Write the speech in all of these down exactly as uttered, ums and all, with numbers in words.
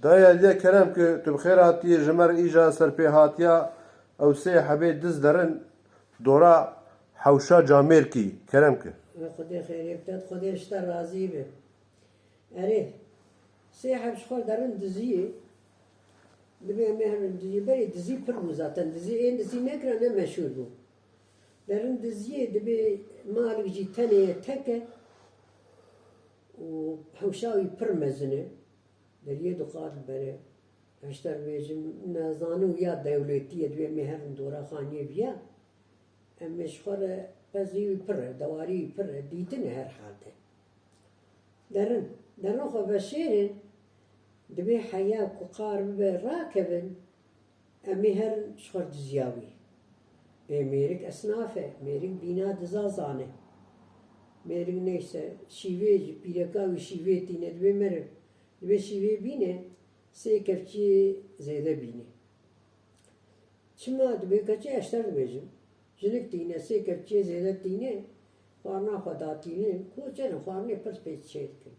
Dayê Eliye, kerem ki, tu bi xêr hatiyê, ji me re îja serpêhatiya ew sê hebê diz derin dora hewşa camêrkî, kerem ki. Xwedê xêrê bide, Xwedê ji te razî be. Erê, sê heb ji xwe derin diziyê. Dibê em ê herin diziyê. Berê dizî pir bû zaten. Dizî ên dizî nekira ne meşhûr bû. Derin diziyê dibê malik jî tenê ye, tek e. Û hewşa wî pir mezin e. Deriyê dixwar bere. Hişter bêjim, nezane û ya dewletî ye, dibê em ê herin dora xaniyê viya. Em ê ji xwe re pezî wî pir e, dewarî wî pir e, dîtin e her hal de. Derin, derin xwe veşêrin, dibê heya ku qar bibe rakevin, em ê herin ji xwe diziya wî. Ê mêrik esnaf e, mêrik bîna diza zane. Mêrik neyse, şîvê jî, pîreka wî şîvê tîne, dibê meriv, dibê şîvê bîne, sê kevçiyê zêde bîne. Çima dibê keçê, ez ji te dibêjim. Jinik tîne, sê kevçiyê zêde tîne, xwarina xwe datînin, koçerin xwarinê pirs pê çê dikin.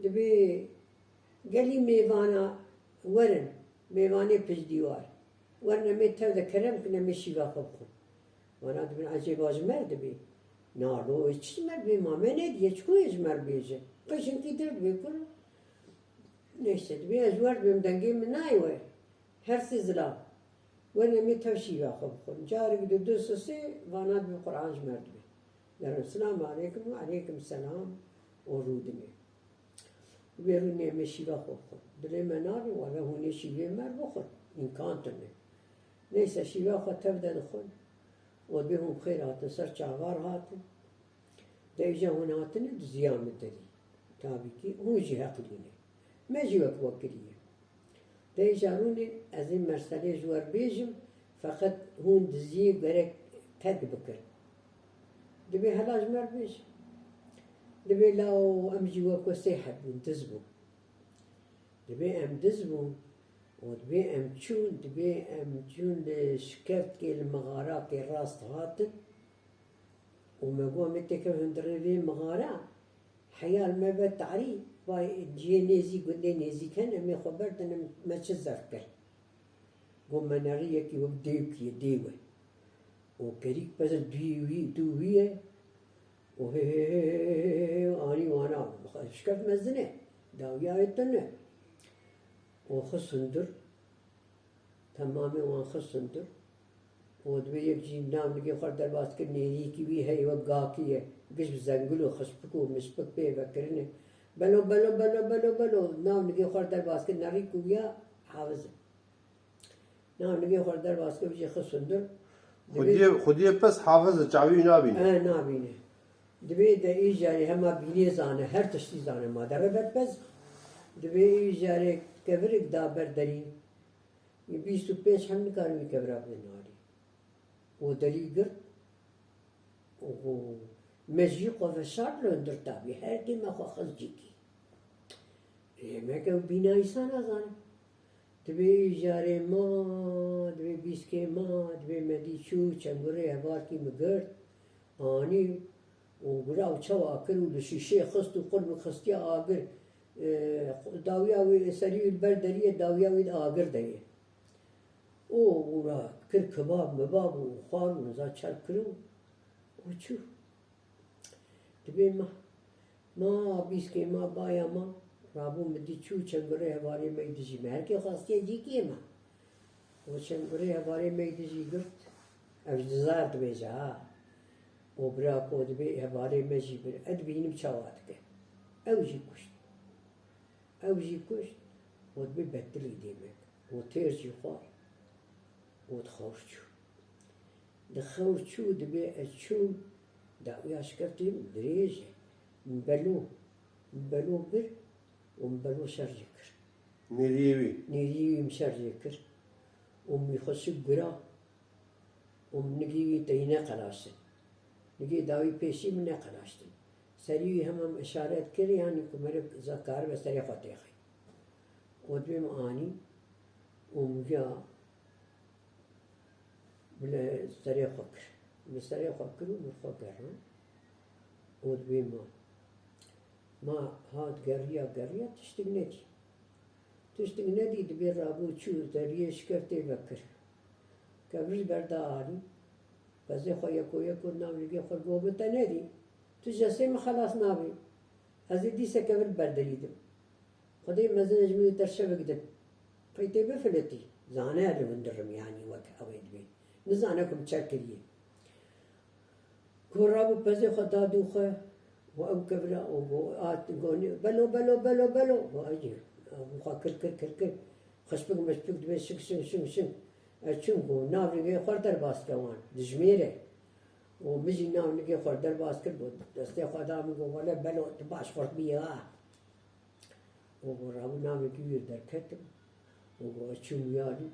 Dibê gelî mêvana werin, mêvanê pişt dîwar. Werin em ê tev de kerem kin, em ê şîva xwe bixwin. Wana dibin ecêba ji me re dibê. Na lo, çi ji me re dibê, ma me nediye, çi ku yê ji me re bêje. Qeşinkî dir dibê kuro. Neyse, dibê ez wer dibêm, dengê min nayê we. Her sê zilam. Werin em ê tev şîva xwe bixwin. Carek du, du, sê, sê, vana dibê Quran ji me re dibê. Derin, "Selamu aleykum." "Ve aleykum selam." Û rûdinê. Dibê rûnê em ê şîva xwe bixwin. Dilê me nabê, wele hûn ê şîvê me re bixwin. Îmkan tune. Neyse, şîva xwe tev de dixwin. Û dibê hûn bi xêr hatin, ser çavar hatin. De îja hûn hatine diziya min derî. Tabî kî hûn jî heqlî ne. Me jî wek we kiriye. De îja rûnê ez ê merselê ji we re bêjim, feqet hûn diziyê gerek terk bikin. Dibê hela ji me re bêje. Dibê lawo em jî wek we sê heb bûn, diz bûn. Dibê em diz bûn û dibê em çûn, dibê em çûn li şikeftê li mixarakê rast hatin. Û me got, "Em ê têkevin hundirê vê mixara, heya li me ve tarî, vay cihê nêzîk, gundê nêzîk hene, em ê xwe berdin, em me çi zef kir." Got, "Me nerî yekî wek dêwkî ye, dêw e. Û kerîk pezin dûyî wî, dû wî ye. Û hê, hê, hê, hê, hê, hê, hê, anî wana, şikef mezin e, dawiya wê tune." Û xist hundir. Temamê wan xist hundir. Û dibê yek jî nav nigê xwe derbas kir, nêrîkî wî heye wek gakî ye. Giş bi zengil û xişpik û mişpik pê ve kirine. Belo, belo, belo, belo, belo. Nav nigê xwe derbas kir, nerî ku ya hafiz e. Nav nigê xwe derbas kir, jî xist hundir. Dibê Xwediyê, xwediyê pez hafiz e, çavî wî nabîne. E, nabîne. Dibê de îjarê hema bînê zane, her tiştî zane, ma dere ber pez. Dibê îjarê kevirek da ber derî. Bîst û pênc hem nikarin wî kevira bidin alî. Û derî girt. Û me jî xwe veşart li hundir tabî. Her kê me xwe xist cîkî. Ê, me ke ew bîna îsana zane. Dibê îjarê ma, dibê bîskê ma, dibê me dî çû, çengurê hevalkî min girt, anî û gura û çawa kir û li şîşeyê xist û qulbik xistiye agir, e, dawiya wî, serî wî li ber deriyê, dawiya wî di agir de ye. Û û ra kir kibab mibab û xwar û niza çerp kir û, û çû. Dibê ma, ma bîskê ma, baya ma, rabû min dî çû çengurê hevalê me yî dijî me. Her kê xwestiye cîkiyê me. Û çengurê hevalê me yî dijî girt. Ev ji dizar dibêje ha. Û bira ku dibê hevalê me jî bir. Ez dibînim çawa dike. Ew jî kuşt. Ew jî kuşt. Û dibê betilî dê me. Û têr jî xwar. Û di xewr çû. Di xewr çû, dibê ez çûm, dawiya şikeftê min dirêj e. Min belo, min belo bir û min belo şerjê kir. Nêriyê wî? Nêriyê wî min şerjê kir. Û min xwe şik gura û min nigê wî teyî neqelaştin. Nigê dawî pêşî min neqelaştin. Serî wî hema min işaret kir, yanî ku meriv karibe serê xwe têxê. Û dibê min anî û min ya Min li serê xwe kir. Min serê xwe kir û min xwe gerand. Û dibê ma. Ma hat geriya, geriya, tiştik nedî. Tiştik nedî, dibê rabû çû deriyê şikeftê vekir. Kevir berda alî. Pezê xwe yeko yeko nav nigê xwe got, "Min te nedî. Tu jestê min xelas nabî. Ez ê dîse kevir berderîdim. Xwedê mezin e ji min û te şevik din. Qey tê bifilitî." Zane li hundirim, yanî wek ew ê dibê. Nizane ku min çer kiriye. Ku rabû pezê xwe da dû xwe û ew kevira û got, at, got, "Belo, belo, belo, belo." Got, "Ecê." Û xwe kir, kir, kir, kir. Xişpik mişpik dibê şik, şing, şing, şing. Ez çûm, got, "Nav nigê xwe derbas ke wan. Dijmêre." Û min jî nav nigê xwe derbas kir, got, destê xwe da min, got, "Wele belo, tu baş xurt bî ha." Û got, "Rabû navê tu yê derketim." Û got, "Ez çûm wî alî."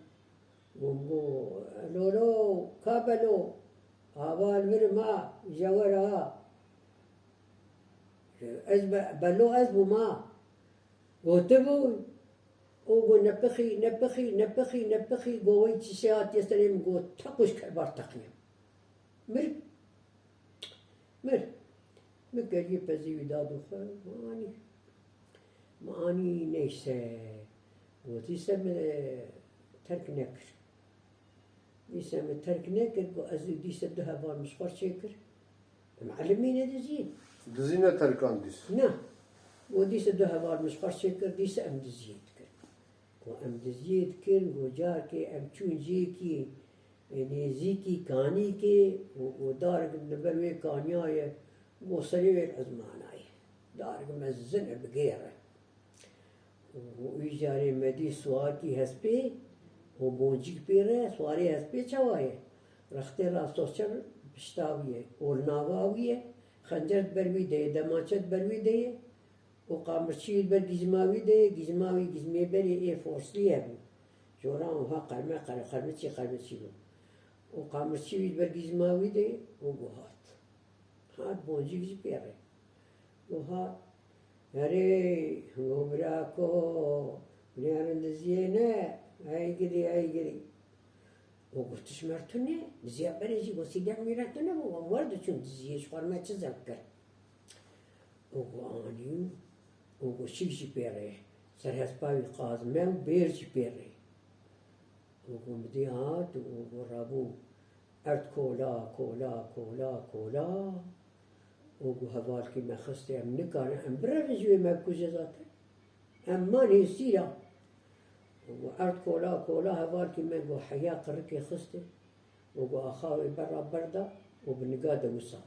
Got, got, "Lolo, ka belo? Ava li vir ma, jewera ha." "Ez be-, belo ez bûm ha." Got, "Tu bû?" Û got, "Nepixî, nepixî, nepixî, nepixî." Got, "Wey çişê hatiye serê min." Got, "Teqûş kerbar teqiye." Mir. Mir. Min keriyê pezê wî da dû xwe, min anî. Min anî neyse. Got, "Dîse min terk nekir." Dîse min terk nekir, got, "Ez û dîse du heval min ji xwe çêkir." Em elimî ne diziyê. Dizî ne terkan dîs. Ne. Got, "Dîse du heval min ji xwe çêkir, dîse em diziyê dikin." Ku em diziyê dikin, ku carkê em çûn cihekî, e, nêzîkî kanîkê û, û darek li ber wê kaniya ye, ku serê wê li ezmana ye. Darek mezin e, bigêre. Û, û îcarê me dî siwarkî hespê û boncîk pê re, siwarê hespê çawa ye? Rextê rastoçer pişta wî ye, û li nava wî ye, xencer di ber wî de ye, demaçe di ber wî de ye. Û qamirçî wî li ber gîzma wî de ye, gîzma wî gîzmê berê ê forslî hebû. Coran wiha qerme, qer-, qermiçî, qermiçî bû. Û qamirçî wî li ber gîzma wî de ye û got hat. Hat boncîk jî pê re. Got hat, "Erê, got birako, binêrin diziyê ne, hey gidî, hey gidî." Û got, "Tu ji me re tune, diziya berê jî got sîdek mîre tune bû, wan wer diçûn diziyê, ji xwe re me çi zevk kir." Û got, "Anî." Û got, "Şik jî pê re." Ser hespa wî qazme û bêr jî pê re. Û got, "Min dî hat." Û got, "Rabû erd kola, kola, kola, kola." Û got, "Hevalkî me xistê, em nikarin, em birevin ji wê me bikuje zaten. Em man hêsî ya." Û got, "Erd kola, kola." Hevalkî me got, heya qirikê xistê. Û got, "Axa wê berra berda û bi niga de wisa."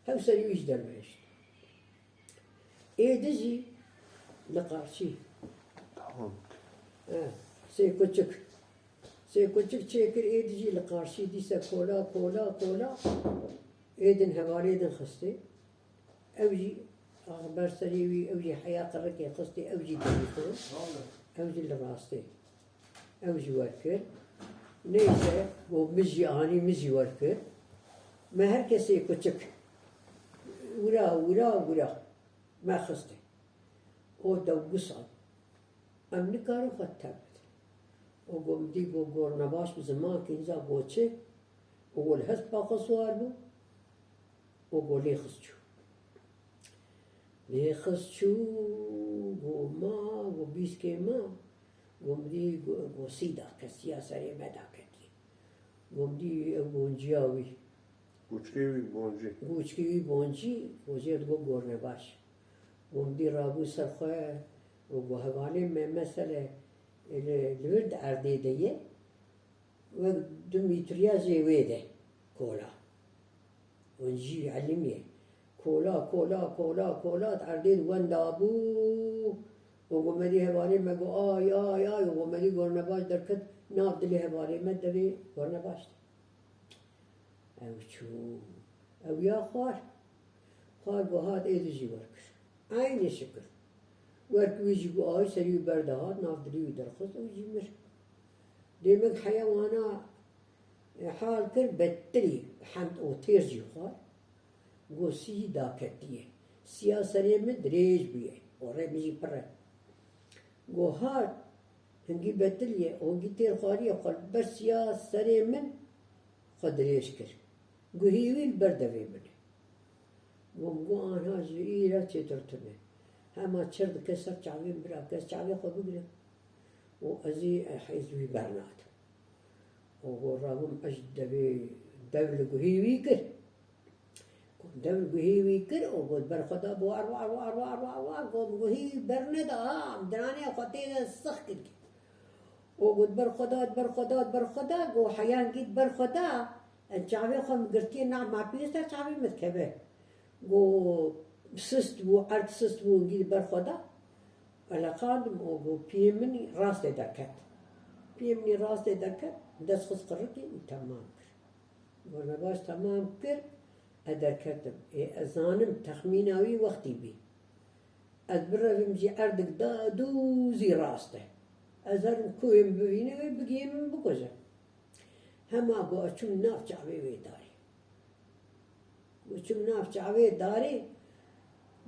Hew serî wî ji derve hişt. Ê di jî li qarşî. Tamam. He, sê kuçik. Sê kuçik çêkir, ê di jî li qarşî, dîse kola, kola, kola. Ê din hevalê din xistê. Ew jî ax ber serê wî, ew jî heya qirikê xistê, ew jî dîvîtin. Ew jî li rastê. Ew jî werkir. Neyse, got, "Min jî anî, min jî werkir." Me her kesê kuçik wira, wira, wira me xistê. O dew gusan. Em nikarin xwe tev bidin. O got, "Min dî got gornebaş bi ziman kînca got çi?" O got, "Li hespa xwe siwar bû." O got, "Lê xist çû." Lê xist çû, got, "Ma, got, bîskê ma." Got, "Min dî got, got sî daketiye, serê me daketiye." Got, "Min dî ew bonciya wî." Goçkê wî boncî. Goçkê wî boncî, got, "Jê digot gornebaş." Got, "Min dî rabû ser xwe." Got, "Hevalê me mesele li, li vir di erdê de ye." Wek du mîtriya jê wê de kola. Hûn jî elimî. Kola, kola, kola, kola, di erdê di wenda bû. Û gomedî hevalê me got, "Ay, ay, ay." Û gomedî gornebaş derket, nav dilê hevalê me devê gornebaş de. Ew çû. Ew ya xwar. Xwar got, hat ê di jî werkir. Eynê şikir. Werk wî jî got, ay serî wî berda hat, nav dilî wî derxist, ew jî mir. Dê min heya wana, e, hal kir, betirî hemd û têr jî xwar. Got, sî daketiye. Siya serê min dirêj bûye. Orê min jî pir e. Got, hat, hingî betiriye, hingî têr xwariye, xwe li ber siya serê min xwe dirêj kir. Guhî wî li ber devê min e. Got, min got, anha ji îre çêtir tune. Hema çir dike ser çavê min, bira, kes çavê xwe bigire. û ez ê hêz wî bernadim. Û go rabûm ez ji devê dev li guhê wî kir. Go dev li guhê wî kir û got berxweda bo erwa erwa erwa erwa erwa go bi guhê wî berneda ha em diranê xwe tê de six kir. Û got berxweda berxweda berxweda go heyan gît berxweda. Ez çavê xwe min girtiye na ma pêster çavê min dikeve. Go sist bû, erd sist bû, gî li ber xwe da. Eleqandim û go piyê min rastê derket. Piyê min rastê derket, dest xist qirikê û temam kir. Gornebaş temam kir, ez derketim. Ê, ez zanim texmîna wî wextî bî. Ez birevim jî erdik da dûzî rast e. Ez herim ku ê min bivîne wê bigihê min bikuje. Hema go ez çûm nav çavê wê darê. Go çûm nav çavê darê,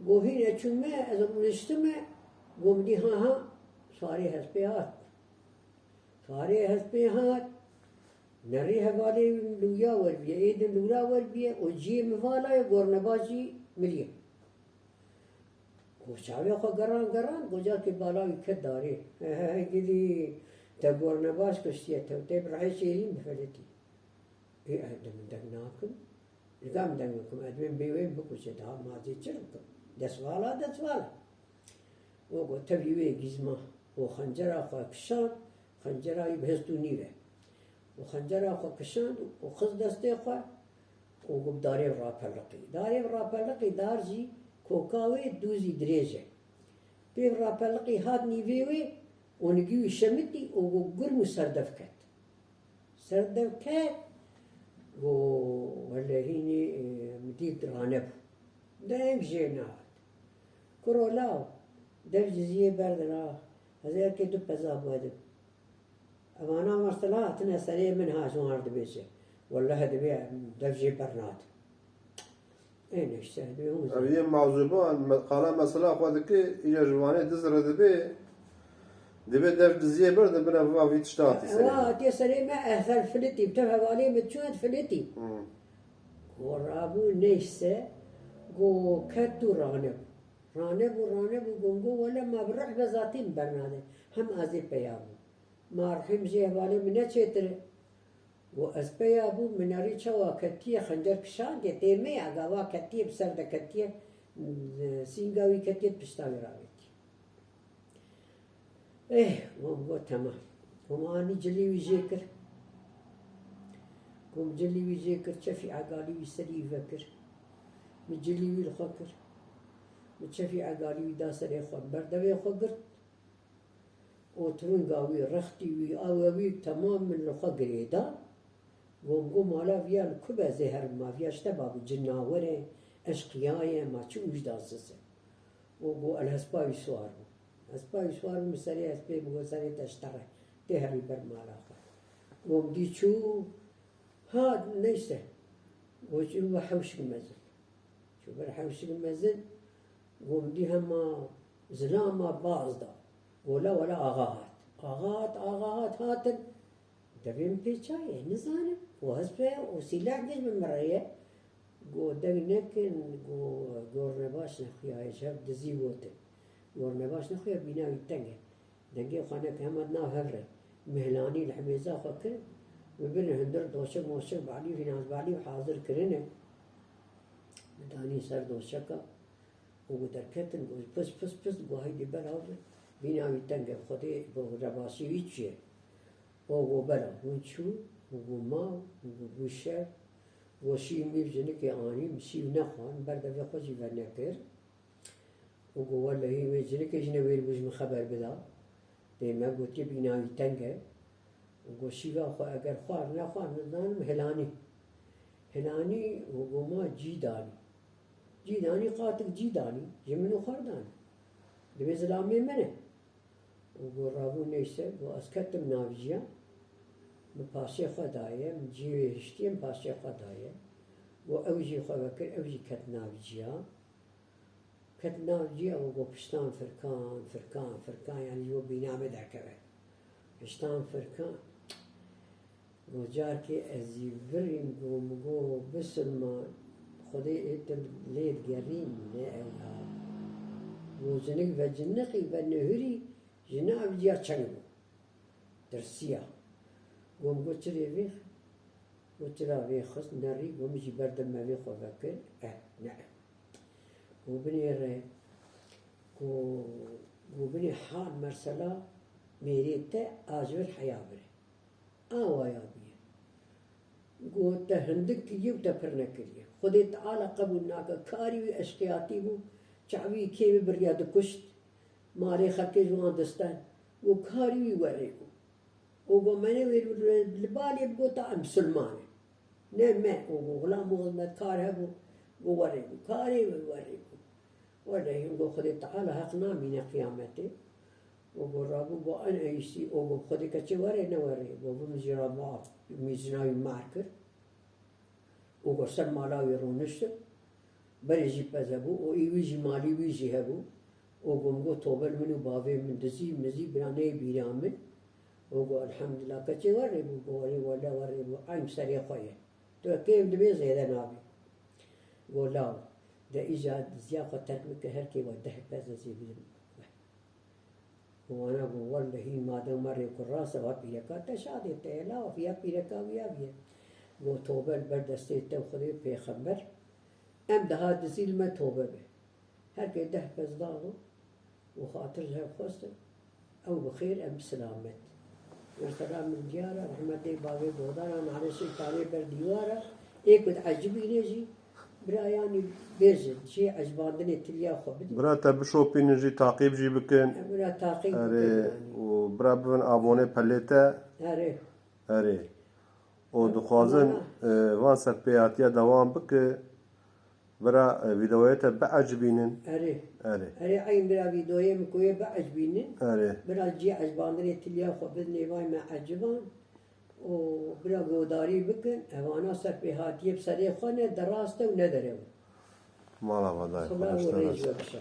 go hîn e çûme, ez rûniştime, go min dî ha ha, sarê hespê hat. Sarê hespê hat, nerî hevalê wî lûya wer bîye, ê din lûra wer bîye, û ciyê min vala ye, gornebaş jî miriye. Go çavê xwe geran geran, go carkê bala wî ket darê. He he he, gidî, te gornebaş kuştiye, te, te bi rihê şêrîn bifilitî. Ê, ez deng, deng nakim. Li ka min deng bikim, ez dibêm bê wê bikuje, daha ma zê çi bikim? Destvala, destvala. Û got, tevî wê gizma û xencera xwe kişand, xencera wî bi hest û nîve. Û xencera xwe kişand û xist destê xwe û got, darê rapeliqî. Darê rapeliqî, dar jî koka wê dûzî dirêj e. Pê rapeliqî hat nîvê wê û nigî wî şemitî û got, gurm û serdev ket. Serdev ket, go wele hînî, e, min dît ranebû. Deng jê nehat. Kuro law, dev ji ziyê berdin a, ez ê erkê du peza bû edim. Evana mesela hatine serê min ha ji wan re dibêje. Wele dibê dev jê bernadim. Ê neyse, dibê hûn Ev zanin. Yê mewzûban, me-, qala mesela xwe dike, îja ji wanê diz re dibe, dibe dev diziyê ber de bine va vî tişta hatî serê Ewa me. Hatiye serê me, ez ser filitî, bi tev hevalê min çû, ez filitî. Hmm. Go rabû neyse, go ket û ranebû. Ranebû, ranebû, go min go wele ma bi rih be zatî min bernade. Hem azê peya bû. Ma rihê min jê hevalê min ne çêtir e. Got, ez peya bûm, min erê çawa ketiye, xencer kişandiye, tê me ya, gava ketiye, bi ser de ketiye, sînga wî ketiye, pişta wî ravêtiye. Eh, got, got, temam. Got, min anî cilî wî jê kir. Got, min cilî wî jê kir, çefî egalî wî serî vekir. Min cilî wî li xwe kir. Min çefî egalî wî da serê xwe, berdevê xwe girt. Û tivinga wî, rextî wî, awe wî temam min li xwe girêda. Got, got, mala viya li ku be, zê herim ma viya ji te babû, cinawere, eşqiyaye, ma çi ûjdansizî. Û got, el hespa wî siwar bû. Hespa wî siwar bû, min serê hespê min got, serê te ji te re, tê herî ber mala xwe. Got, min dî çû, hat, neyse. Got, çû ve hewşik mezin. Çû ber hewşik mezin, got, min dî hema zilama baz da. Got, la wele axa hat. Axa hat, axa hat, hatin. Devê min pê çaye, nizanim. Got, hespe û sîleh giş bi min re ye. Got, deng nekin, got, gornebaş nexuyaye, ji hev dizî gotin. Gornebaş nexuya bîna wî teng e. Dengê xwe neke hema di nav hev re. Mihlanî li hemêza xwe kir, min birin hundir doşik moşik balî, fînans balî hazir kirine. Min danî ser doşeka û got derketin, got pis, pis, pis, got heydê belav be. Bîna wî teng e, bi Xwedê bi rebaşî wî çûye. Û got belav, hûn çû, û got ma, û got bû şev, got şîv mîv jinikê anî, min şîv nexwar, min berdevê xwe jî venekir. Û got, welehî wê cinikê jî newêr bû ji min xeber bida. Dê me gotiye bîna wî teng e. Û got, şîva xwe eger xwar nexwar nizanim hilanî. Hilanî û got, ma cî danî. Cî danî, qatik cî danî. Ji min û xwar danî. Divê zilamê min e. Û got, rabû neyse, got, ez ketim nav ciya. Min paşê xwe daye, min cî wê hiştiye, min paşê xwe daye. Got, ew jî xwe vekir, ew jî ket nav ciya. Ket nav cî, ew got piştan firkan, firkan, firkan, yanî ji bo bîna me derkeve. Piştan firkan. Got carkê ez jî virîm, got min got bisilman, Xwedê ê tu lê digerî, ne ew ha. Got jinik ve ciniqî ve nihirî, ji nav ciya çeng bû. Tirsiya. Got, min got, "Çi rê vêx?" Got, "Çira vêxist, nerî?" Got, "Min jî berdem mevê xwe vekir." Eh, ne. Got, "Binêre." Got, got, "Binê hal mersela mêrê te a ji vir heya vir e." Awaya bûye. Got, "Te hindik kiriye û te pir nekiriye. Xwedê Teala qebûl nake. Karî wî eşqiyatî bû, çavî kê bibiriya dikuşt, malê xelkê ji wan disten. Got, karî wî werê bû." Û got, "Me ne wê li, li balê bigota em misilman in." Ne me, û got, xulam û xizmetkar hebû, got, "Werê bû, karê wî werê bû." Welehî, got, Xwedê Teala heq namîne qiyametê. Û got, "Rabû, got, en eyîsî." Û got, "Xwedê keçê were, ne were." Got, "Bi min jî rabû, mîzina wî mar kir." Û got, "Ser mala wî rûniştim." Berê jî pez hebû. Û î wî jî malî wî jî hebû. Û got, "Min got, tobe li min û bavê min dizî, mizî, bira neyê bîra min." Û got, "Elhamdulillah, keçê were bû." Got, "Werê, wele were bû, eyn serê xwe ye. Tu kêm dibê zêde nabê." Got, "Law, de îca diziya xwe terk bike, her kê we deh pez ez ê bidim we." Wana got, "Wellehî madem merê ku rast e, va pîreka te şadê te ye, law, ya pîreka wî ya bîye." Got, "Tobe li ber destê te û Xwedê û pêxember, em daha dizî li me tobe be." Her kê deh pez da û xatir ji hev xwestin, ew bi xêr, em bi silamet. Mesela min diyar e, rehmetê bavê Godan e, nalê şeytanê ber dîwar e, ê ku diecibîne jî, bira yanî bêjin, jê ecibandinê tiliya xwe bidin. Bira te bişopînin jî, taqîb jî bikin. Bira taqîb bikin Erê, yanî. Û bira bibin abonê pelê te. Erê. Erê. Û dixwazin, Valla. e, van serpêhatiya dewam bike. Bira, e, vîdeoyê te biecibînin. Erê. Erê. Erê, eyn bira vîdeoyê min ku yê biecibînin. Erê. Bira cî ecibandinê tiliya xwe bidin, ê vay me eciban. Û bira godarî bikin, evana serpêhatiyê bi serê xwe ne, de rast e û ne derew e. Mala vadayê Xwedê û rêz we bişe.